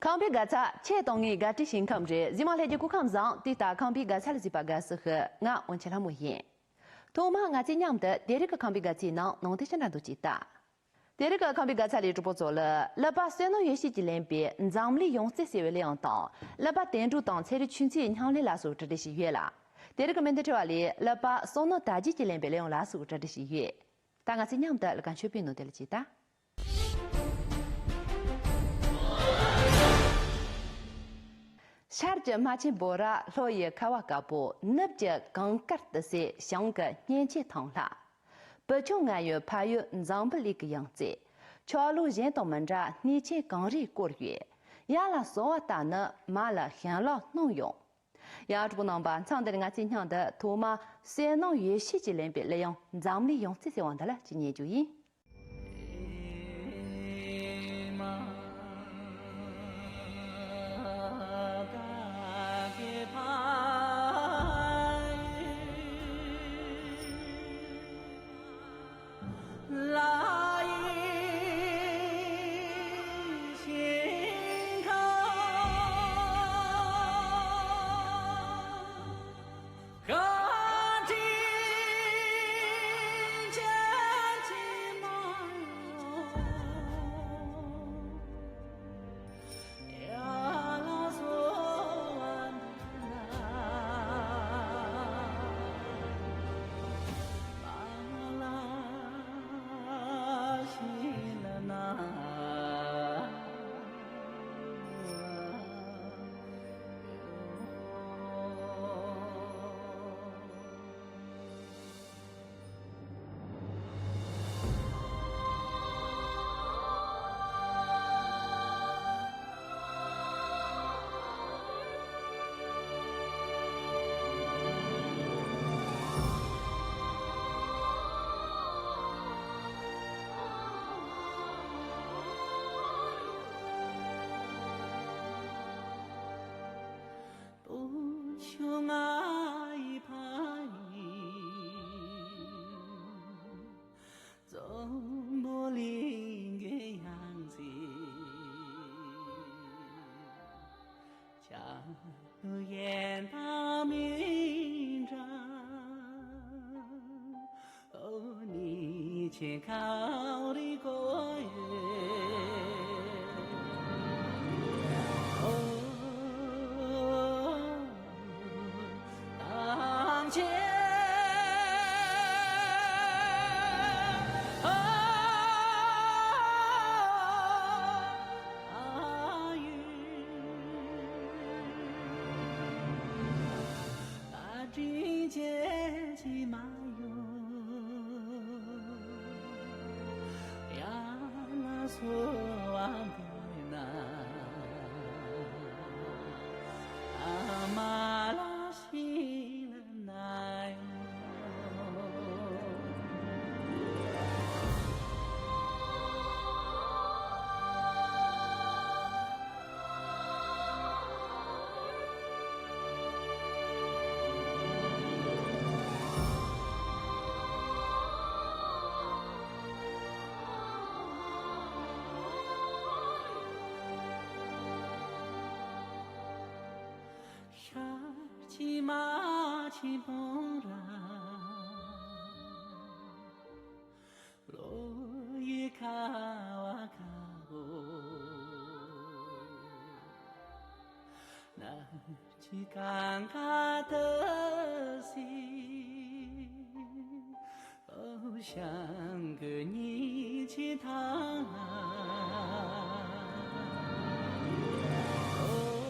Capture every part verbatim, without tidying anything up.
ཁམས་པའི་དགའ་ཚལ་ཁྱེད་དང་ངའི་དགའ་སྤྲོའི་ཞིང་ཁམས་རེད། གཟིགས་མང་ལྷན་རྒྱས་སྐུ་ཁམས་བཟང་། དེ་ལྟར་ཁམས་པའི་དགའ་ཚལ་ལ་གཟིགས་པ་དགའ་བསུ་ཞུ། ང་དབང་ཆེན་ལྷ་མོ་ཡིན། ཐོག་མར་ང་ཚོས་མཉམ་དུ་དེ་རིང་གི་ཁམས་པའི་དགའ་ཚལ་ནང་ནང་དོན་ཅི་འདྲ་འདུག་ཅིག་ལྟ། དེ་རིང་གི་ཁམས་པའི་དགའ་ཚལ་ལས་གྲོགས་པོ་ཚོ་ལ་ཀླད་པ་བསོད་ནམས་ཡེ་ཤེས་ཀྱིས་ལེན་པའི་འཛམ་གླིང་ཡང་རྩེ་ཟེར་བའི་གླུ་དབྱངས་དང་། ཀླད་པ་དོན་གྲུབ་དང་ཚེ་རིང་ཆོས་འཚོའི་སྙིང་ལས་ལ་སོགས་གྲ་སྒྲིག་ཞུས་ཡོད་ལ། དེ་རིང་གི་སྨོན་འདུན་ཕྲེང་བ་ལས་ཀླད་པ་བསོད་ནམས་དར་རྒྱས་ཀྱིས་ལེན་པའི་གླུ་དབྱངས་ལ་སོགས་གྲ་སྒྲིག་ཞུས་ཡོད། ད་ང་ཚོས་མཉམ་དུ་གླུ་ཁང་མཆོད་པའི་ནང་དེ་ལ་ཅིག་ལྟ། ཤར་གྱི་རྨ་ཆེན་སྦོ་ར། ལྷོ་ཡི་ཁ་བ་དཀར་པོ། ནུབ་ཀྱི་གངས་དཀར་ཏི་སེ། བྱང་གི་སྙན་ཆེན་ཐང་ལྷ། བུ་ཆུང་ང་ཡི་ཕ་ཡུལ་འཛམ་བུ་གླིང་གི་ཡང་རྩེ། ཆོ་ལོ་གཞན་དང་མི་འདྲ་གནས་ཆེན་གངས་རིས་བསྐོར་ཡོད། ཡར་ལ་གསོལ་བ་བཏབ་ནི། མར་ལ་ཞིང་ལོ་སྣུམ་ཡོང་། ཡ་གྲོགས་པོ་རྣམ་པ། མཚམས་འདིར་ང་ཚོས་མཉམ་དུ་ཐོག་མར་བསོད་ནམས་ཡེ་ཤེས་ཀྱིས་ལེན་པའི་གླུ་དབྱངས་འཛམ་གླིང་ཡང་རྩེ་ཟེར་བ་འདི་ལ་ཅིག་ཉན་རྒྱུ་ཡིན། འཛམ་བུ་གླིང་གི་ཡང་རྩེ། ཆ་ལུ་ཡན་དང་མི་འདྲ། ཨོ་ནི་ཆེ་ཁའོ་རི་ཀོ་ཡེ། ཨོ། ཤར་གྱི་རྨ་ཆེན་སྤང་ར། ལྷོ་ཡི་ཁ་བ་དཀར་པོ། ནུབ་ཀྱི་གངས་དཀར་ཏི་སེ། ཨོ་བྱང་གི་སྙན་ཆེན་ཐང་ལྷ། ཨོ།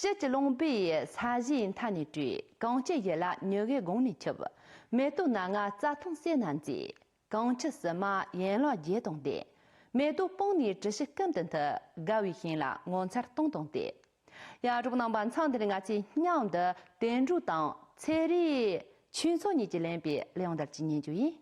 ཁྱེད་ཀྱི་ལུང་པའི་ས་གཞིའི་མཐའ་ནས་བྲོས། གངས་ཅན་ཡུལ་ལ་མྱུ་གུའི་དགུང་ནས་ཁྱབ། མེ་ཏོག་སྣ་ལྔ་རྩྭ་ཐང་སེར་ནས་མཛེས། གངས་ཆུ་བསིལ་མ་ཡན་ལག་བརྒྱད་དང་ལྡན། མེ་ཏོག་སྤུངས་ནས་དྲི་ཞིམ་ཀུན་ཏུ་འཐུལ། དགའ་བའི་ཞིང་ལ་ངོ་མཚར་སྟོང་དང་ལྡན། ཡ། གྲོགས་རྣམ་པ། མཚམས་འདིར་ང་ཚོས་མཉམ་དུ་དོན་གྲུབ་དང་ཚེ་རིང་ཆོས་མཚོ་གཉིས་ཀྱིས་ལེན་པའི་གླེང་བརྡ་ཅིག་ཉན་རྒྱུ་ཡིན།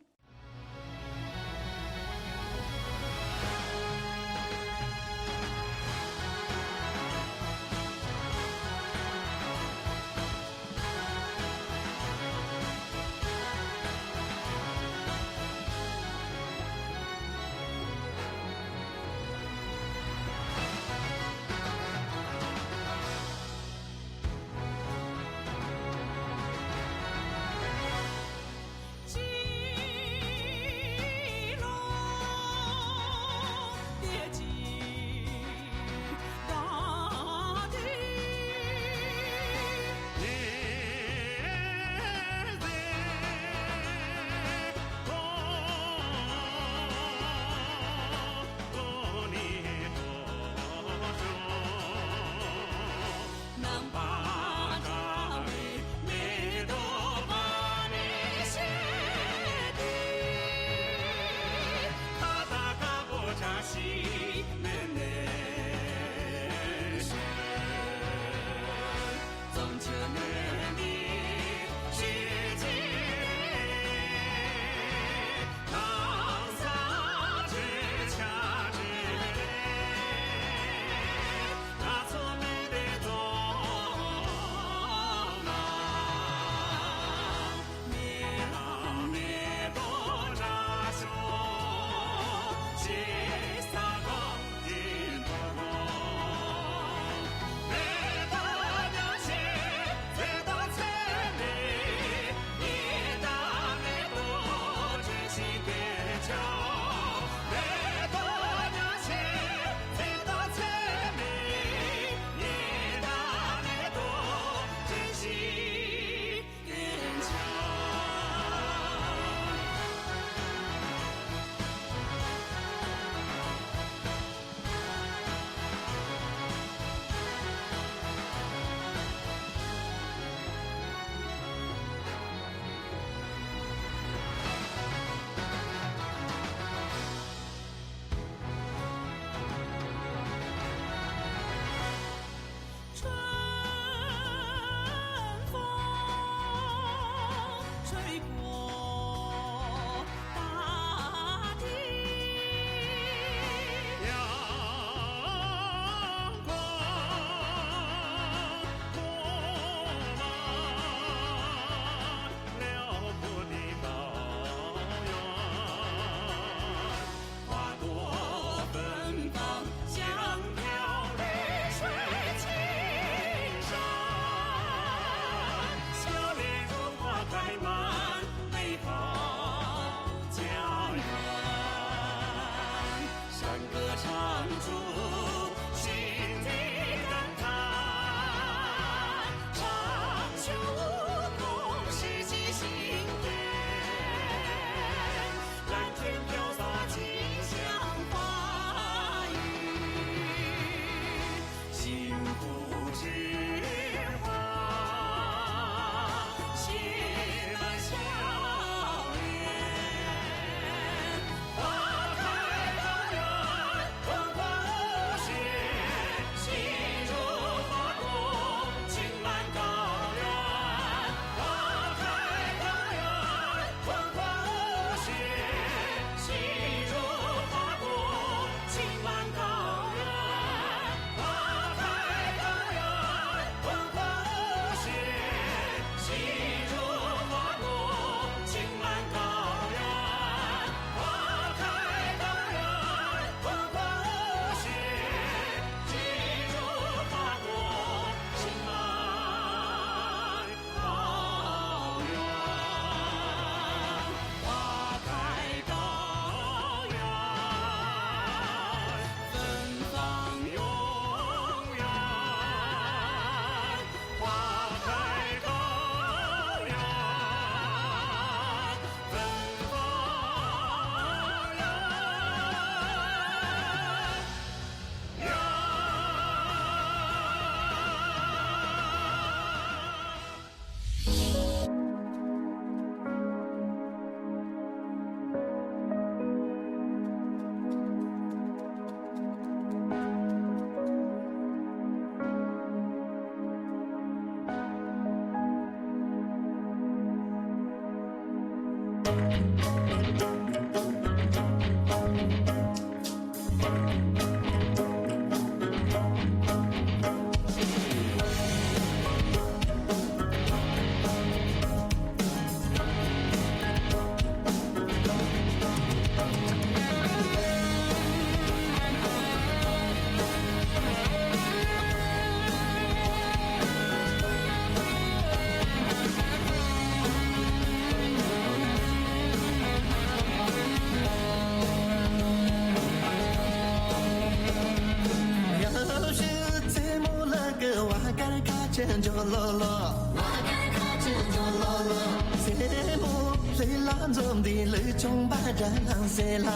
ལུག་ཆུང་པ་འདྲ་ལངས་སེ་ལ།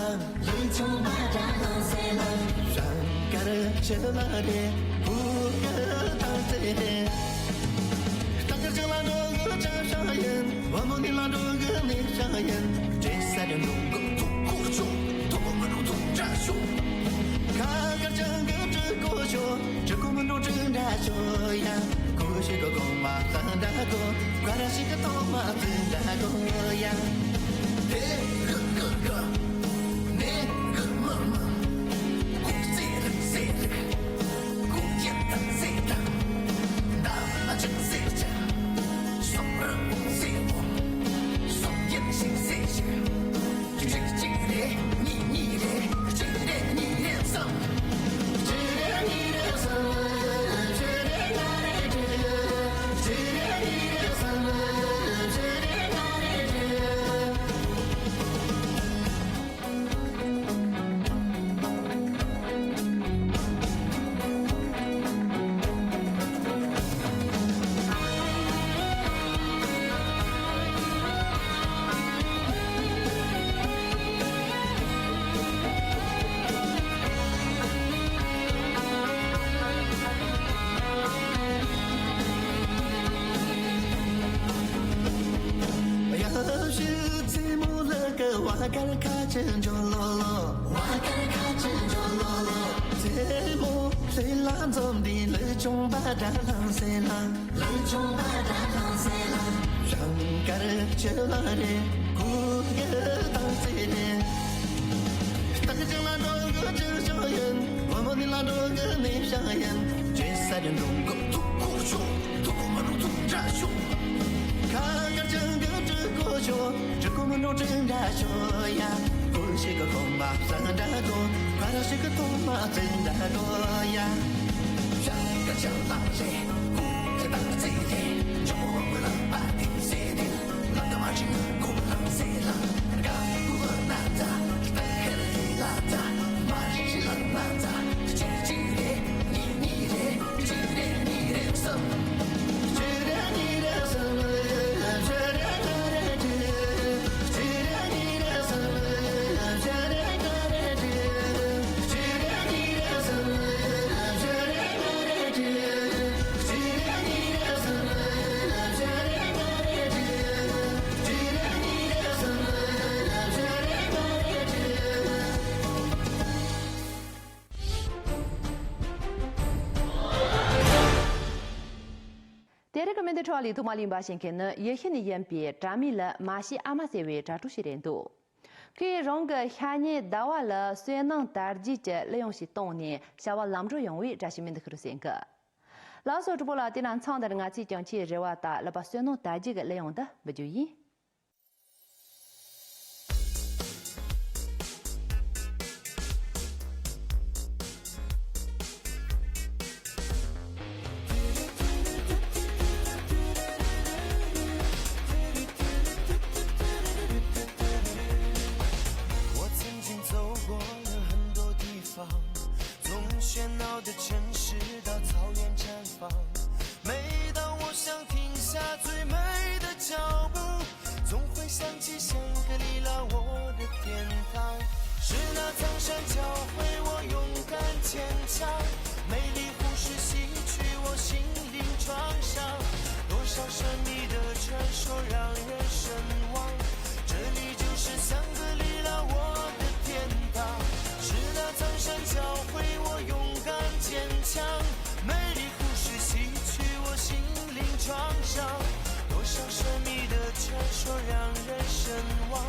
ལུག་ཆུང་པ་འདྲ་ལངས་སེ་ལ། ཞང་དཀར་ཆེ་ལ་རེ་བུ་ག་དང་ཚེ་རེ། རྟ་དཀར་ཆེ་ལ་འགྲོ་གི་ཅང་ཞང་ཡིན། བུ་མོ་ནི་ལ་འགྲོ་གི་ནི་ཞང་ཡིན། བྲེ་ས་རེ་འགྲོ་གི་ཐུག་ཁུར་ཆོ། ཐུག་མི་འགྲོ་ཐུག་འདྲ་ཤོ། ཁ་དཀར་ཆང་གི་དྲི་གོ་ཤོ། དྲི་གོ་མི་འགྲོ་དྲི་འདྲ་ཤོ་ཡ། ཁོ་ཞིག་གི་གོང་མ་ཙང་འདྲ་གོ། ཀ་ར་ཞིག་གི་ཐོག་མ་ཙང་འདྲ་གོ་ཡ། དེ་གི་གི་གི། ནེ་གི་མི་མི། ཀུ་ཙེ་རི་ཙེ་རི། ཀུ་ཅན་ད་ཙེ་ད། ད་ཨ་ཅག་ཙེ་ཅག། སོག་རི་ཀུ་ཙེ་ཀུ། སོག་ཡན་ཞིག་ཙེ་ཞིག། གཅིག་གཅིག་རེ་གཉིས་གཉིས་རེ། གཅིག་རེ་གཉིས་རེ་གསུམ། གཅིག་རེ་གཉིས་རེ་གསུམ། གཅིག་རེ་ལྔ་རེ་དྲུག་གཅིག་རེ་གཉིས་རེ་གསུམ། གཅིག་རེ་ལྔ་རེ་དྲུག་ཡ་ཤི་ཚེ་མོ་ལ་ག་བ་གར་ཁ་ཆེ་འཇོ་ལོ་ལོ། བ་གར་ཁ་ཆེ་འཇོ་ལོ་ལོ། ཚེ་མོ་ཚེ་ལ་འཛོམས་འདི་ལུག་ཆུང་པ་འདྲ་ལངས་སེ་ལ། ལུག་ཆུང་པ་འདྲ་ལངས་སེ་ལ། ཞང་དཀར་ཆེ་ལ་རེ་གུ་གེ་དང་ཚེ་རེ། སྟག་ཅིག་ལ་འགྲོ་གི་ཅིག་ཤང་ཡིན། བུ་མོ་ནི་ལ་འགྲོ་གི་ནི་ཤང་ཡིན། བྲེ་ས་རེ་འགྲོ་གི་ཐུག་ཁུར་ཤོ། ཐུག་མི་འགྲོ་ཐུག་འདྲ་ཤོ། ཁ་དཀར་ཆང་གི་དྲི་གོ་ཤོ། དྲི་གོ་མི་འགྲོ་དྲི་འདྲ་ཤོ་ཡ། ཀུ་ཤིག་གི་གོང་མ་ཙང་འདྲ་གོ། ཀ་ར་ཞིག་གི་ཐོག་མ་ཙང་འདྲ་གོ་ཡ། ཞང་དཀར་ཆང་ལངས་རེ། ཀུ་གེ་དང་ཚེ་རེ། ཇོ་མོ་བུ་ལ་པ་དིང་སེ་དིང་། ལ་ད་མ་ཅིག་ཀུ་ལངས་སེ་ལ། དེ་རིང་གི་སྨན་དོན་འཕྲོ་བ་ལས་ཐོག་མ་ལས་འབའ་ཞིག་མཁན་ནི་ཡེ་ཤུ་ནས་ཡིན་པའི་དྲ་མིག་ལ་མ་ཤི་ཨ་མ་ཟེར་བའི་དྲ་གྲོགས་ཤིག་རེད་འདུག་ཁོས་རང་གི་ཤ་ཉེ་ཟླ་བ་ལ་བསོད་ནམས་དར་རྒྱས་ཀྱི་གླུ་དབྱངས་ཤིག་བཏང་ནས་བྱ་བ་ལམ་འགྲོ་ཡོང་བའི་བཀྲ་ཤིས་སྨོན་འདུན་ཞུ་རུ་ཟེར་གི། ལགས་སོ་གྲོགས་པོ་ལགས། དེ་ན་མཚམས་འདིར་ང་ཚོས་ཀྱང་ཁྱེད་རེ་བ་དང་ལག་པ་བསོད་ནམས་དར་རྒྱས་ཀྱི་གླུ་དབྱངས་འདི་འབུལ་རྒྱུ་ཡིན། 我曾经走过了很多地方，从喧闹的城市到草原绽放。每当我想停下最美的脚步，总会想起香格里拉，我的天堂。是那苍山教会我勇敢坚强，美丽湖水洗去我心灵创伤。多少神秘的传说让人神往，这里就是香格里拉，我的天堂。是那苍山教会我勇敢坚强，美丽湖水洗去我心灵创伤。多少神秘的传说让人神往，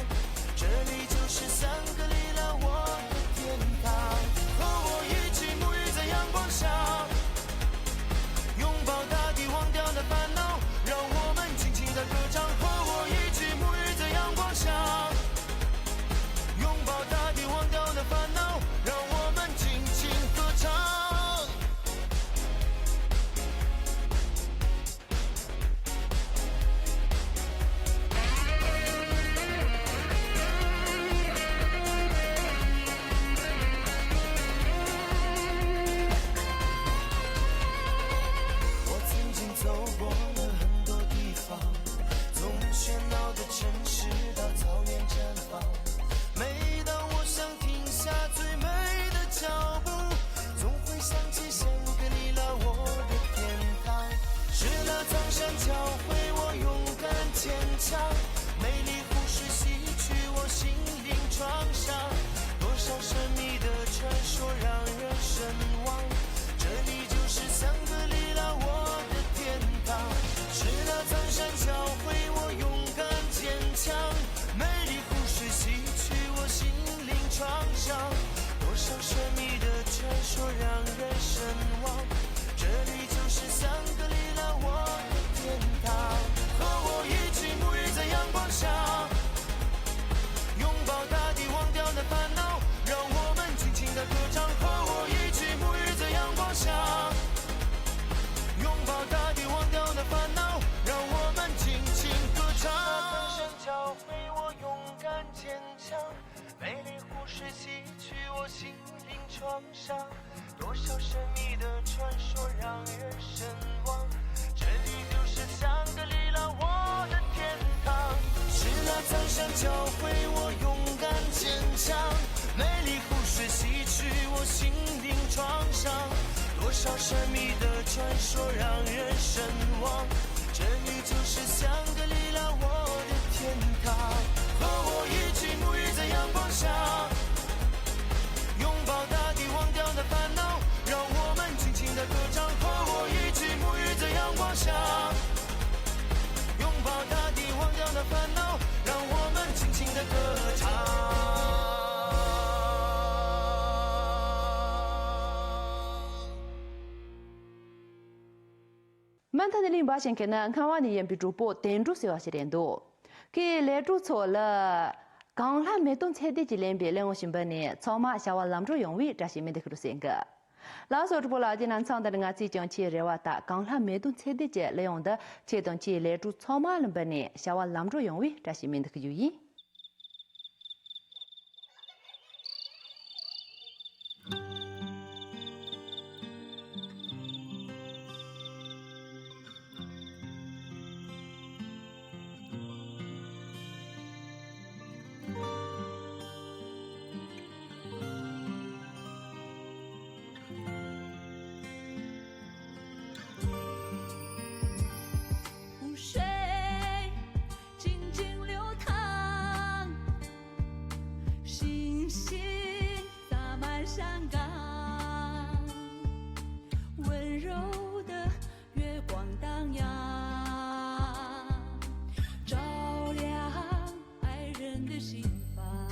走过了很多地方，从喧闹的城市到草原绽放。每当我想停下最美的脚步，总会想起香格里拉我的天堂。是那苍山教会我勇敢坚强，美丽湖水洗去我心灵创伤。多少神秘的传说让人神往，这里就是香格里拉我的天堂。是那苍山教会我勇敢坚强，美丽湖水洗去我心灵创伤。多少神秘的传说让人神往，这里就是香格里拉我的天堂。和我一起沐浴在阳光下，拥抱大地，忘掉那烦恼，让我们尽情的歌唱。和我一起沐浴在阳光下，拥抱大地，忘掉那烦恼，让我们尽情歌唱。山教会我勇敢坚强，美丽湖水洗去我心灵创伤。多少神秘的传说让人神往，这里就是香格里拉我的天堂。是那苍山教会我勇敢坚强，美丽湖水洗去我心灵创伤。多少神秘的传说让人神往，这里就是香格里拉我的天堂。和我一起沐浴在阳光下，拥抱大地，忘掉那烦恼，让我们尽情的歌唱。和我一起沐浴在阳光下，拥抱大地，忘掉那烦恼，让我们尽情的歌唱。 མུ་མཐུད་ནས་གླེང་བ་ཞིག་གི་ནི་ཁང་བ་ནས་ཡིན་པའི་གྲོགས་པོ་དོན་གྲུབ་ཟེར་བ་ཞིག་རེད་འདུག་ཁོས་ལས་གྲོགས་ཚོ་ལ་གངས་ལྷ་མེ་ཏོག་ཚེ་བརྟན་གྱིས་ལེན་པའི་གླེང་བ་ཞིག་འབུལ་ནས་ཚང་མ་བྱ་བ་ལམ་འགྲོ་ཡོང་བའི་བཀྲ་ཤིས་སྨོན་འདུན་ཞུ་རྒྱུ་ཡིན། ལགས་སོ་གྲོགས་པོ་ལགས། དེ་ན་མཚམས་འདི་ནས་ང་ཚོས་ཀྱང་ཁྱེད་རེ་བ་ལྟར་གངས་ལྷ་མེ་ཏོག་ཚེ་བརྟན་གྱིས་གླེང་བ་འདི་ཁྱེད་དང་ཁྱེད་ལས་གྲོགས་ཚང་མ་ལ་འབུལ་ནས་བྱ་བ་ལམ་འགྲོ་ཡོང་བའི་བཀྲ་ཤིས་སྨོན་འདུན་ཞུ་རྒྱུ་ཡིན། 湖水静静流淌，星星洒满山岗，温柔的月光荡漾，照亮 爱人的心房。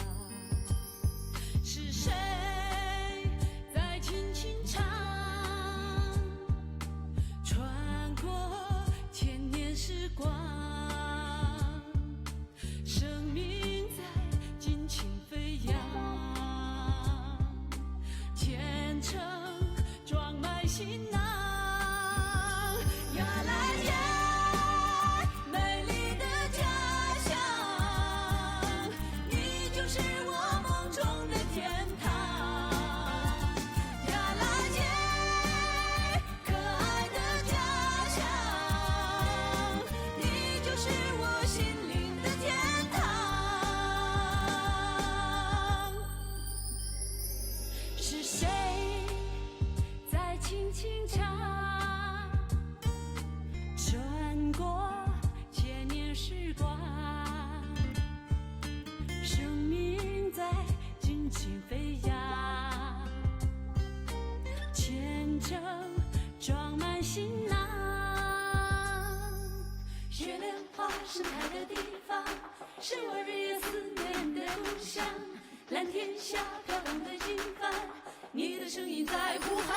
是谁在轻轻唱，穿过千年时光，生命在尽情飞扬，前程 装满行囊。呀啦耶，美丽的家乡，你就是我梦中的天堂。呀啦耶，可爱的家乡，你就是我心灵的天堂。 是谁在轻轻唱，穿过千年时光，生命在尽情飞扬，前程装满行囊。雪莲花盛开的地方，是我日夜思念的故乡。 蓝天下飘动的经幡，你的声音在呼喊。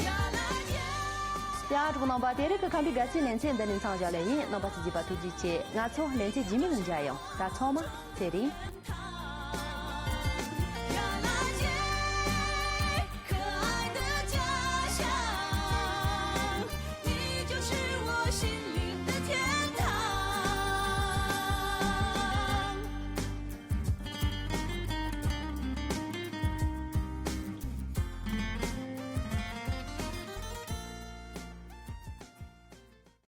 呀啦耶！ ཡ་གྲོགས་རྣམ་པ། དེ་རིང་གི་ཁམས་པའི་དགའ་སྐྱིད་ལེ་ཚན་འདི་ནས་མཚམས་བཞག་ལེ་ཡིན། རྣམ་པ་ཚོས་གཟིགས་པ་ཐུགས་རྗེ་ཆེ། ང་ཚོ་ལེ་ཚན་རྗེས་མའི་ནང་མཇལ་ཡོང་། ད་ཚང་མ་ཚེ་རིང་།